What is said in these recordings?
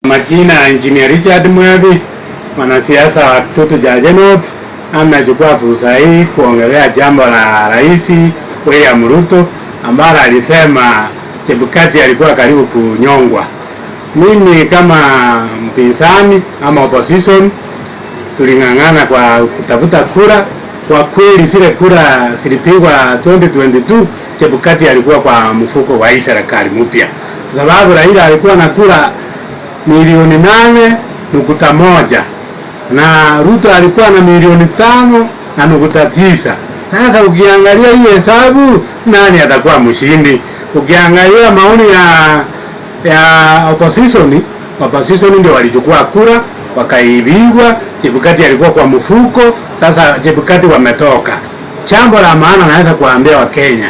Majina Engineer Richard Mwebi, mwanasiasa wa Kitutu Chache North, amechukua fursa hii kuongelea jambo la Rais William Ruto ambalo alisema Chebukati alikuwa karibu kunyongwa. Mimi kama mpinzani ama opposition tuling'ang'ana kwa kutafuta kura. Kwa kweli zile kura zilipigwa 2022, Chebukati alikuwa kwa mfuko wa hii serikali mpya, kwa sababu Raila alikuwa na kura milioni 8.1 na Ruto alikuwa na milioni 5.9. Sasa ukiangalia hii hesabu, nani atakuwa mshindi? Ukiangalia maoni ya opposition, opposition ndio walichukua kura wakaibiwa. Chebukati alikuwa kwa mfuko, sasa Chebukati wametoka. Jambo la maana naweza kuambia Wakenya,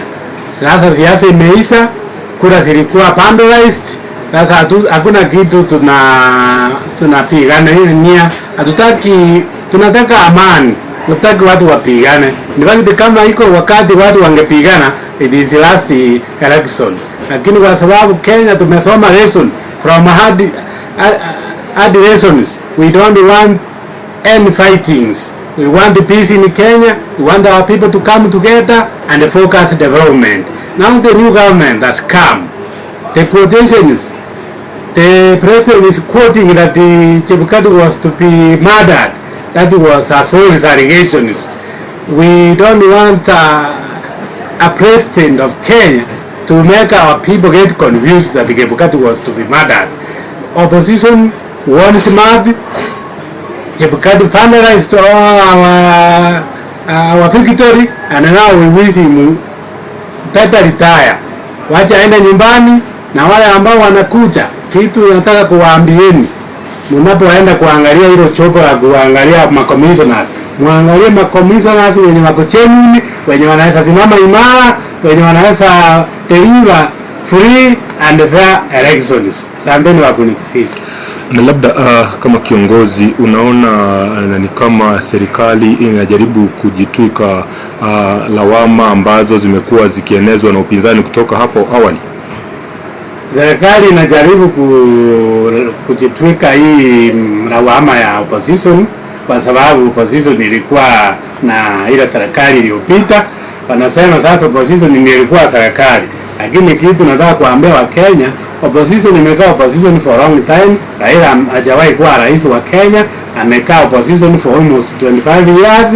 sasa siasa imeisha, kura zilikuwa vandalized. Sasa hakuna kitu tunapigana nia, hatutaki, tunataka amani, hatutaki watu wapigane. Ni fact kama iko wakati watu wangepigana, it is last election, lakini kwa sababu Kenya tumesoma lesson from hard lessons, we don't want any fightings. We want peace in Kenya. We want our people to come together and focus development. Now the new government has come. The quotations, the president is quoting that the Chebukati was to be murdered. That was a false allegations. We don't want a president of Kenya to make our people get confused that Chebukati was to be murdered. Opposition wants mad. Chebukati vandalized all our victory, and now we wish him better retire. Wacha aende nyumbani, na wale ambao wanakuja, kitu nataka kuwaambieni, mnapoenda kuangalia hilo jopo la kuangalia macommissioners, muangalie macommissioners wenye wako genuine, wenye wanaweza simama imara, wenye wanaweza deliver free and fair elections. Asanteni kwa kunisikiza. Na labda kama kiongozi unaona ni kama serikali inajaribu kujitwika lawama ambazo zimekuwa zikienezwa na upinzani kutoka hapo awali? Serikali inajaribu kujitwika hii lawama ya opposition kwa sababu opposition ilikuwa na ile serikali iliyopita. Wanasema sasa opposition ndio ilikuwa serikali, lakini kitu nataka kuambia Wakenya, opposition imekaa opposition for a long time. Raila hajawahi kuwa rais wa Kenya, amekaa opposition for almost 25 years.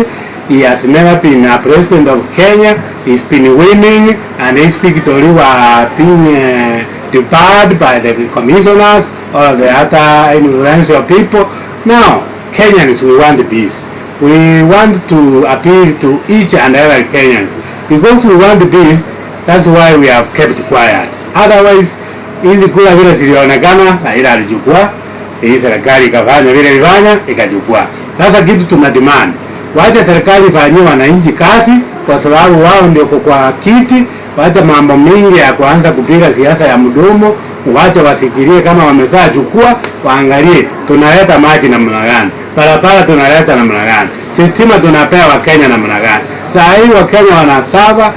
He has never been a president of Kenya. He's been winning and his victory were being debarred by the commissioners or the other influential people. Now, Kenyans, we want peace. We want to appeal to each and every Kenyans. Because we want peace, that's why we have kept quiet. Otherwise, hizi kura vile zilionekana, Raila alichukua, hii serikali ikafanya vile ilifanya, ikachukua. Sasa kitu tuna demand, wacha serikali ifanyie wananchi kazi, kwa sababu wao ndio kwa kiti. Wacha mambo mingi ya kuanza kupiga siasa ya mdomo, wacha wasikilie kama wamezaa chukua, waangalie tunaleta maji namna gani, barabara tunaleta namna gani, sitima tunapea Wakenya namna gani. Saa hii Wakenya wanasaba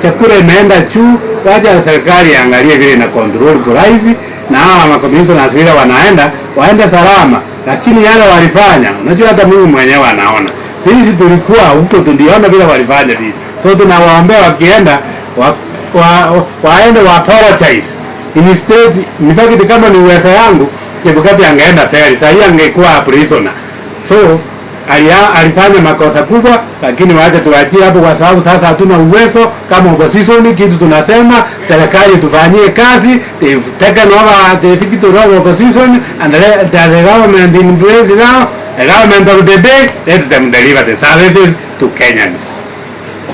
chakula imeenda juu. Wacha serikali iangalie vile ina control price, na hawa macommissioners vile wanaenda waende salama, lakini yale walifanya, unajua hata mimi mwenyewe anaona sisi tulikuwa huko tuliona vile walifanya vitu, so tunawaombea wakienda waende wa apologize instead. In fact, kama ni uwezo yangu, Chebukati angeenda seli sasa, hii angekuwa prisoner. So alifanya makosa kubwa, lakini wacha tuachie hapo, kwa sababu sasa hatuna uwezo kama opposition. Kitu tunasema serikali tufanyie kazi, they've taken over the victory of opposition and the government in place now, the government of the day, let them deliver the services to Kenyans.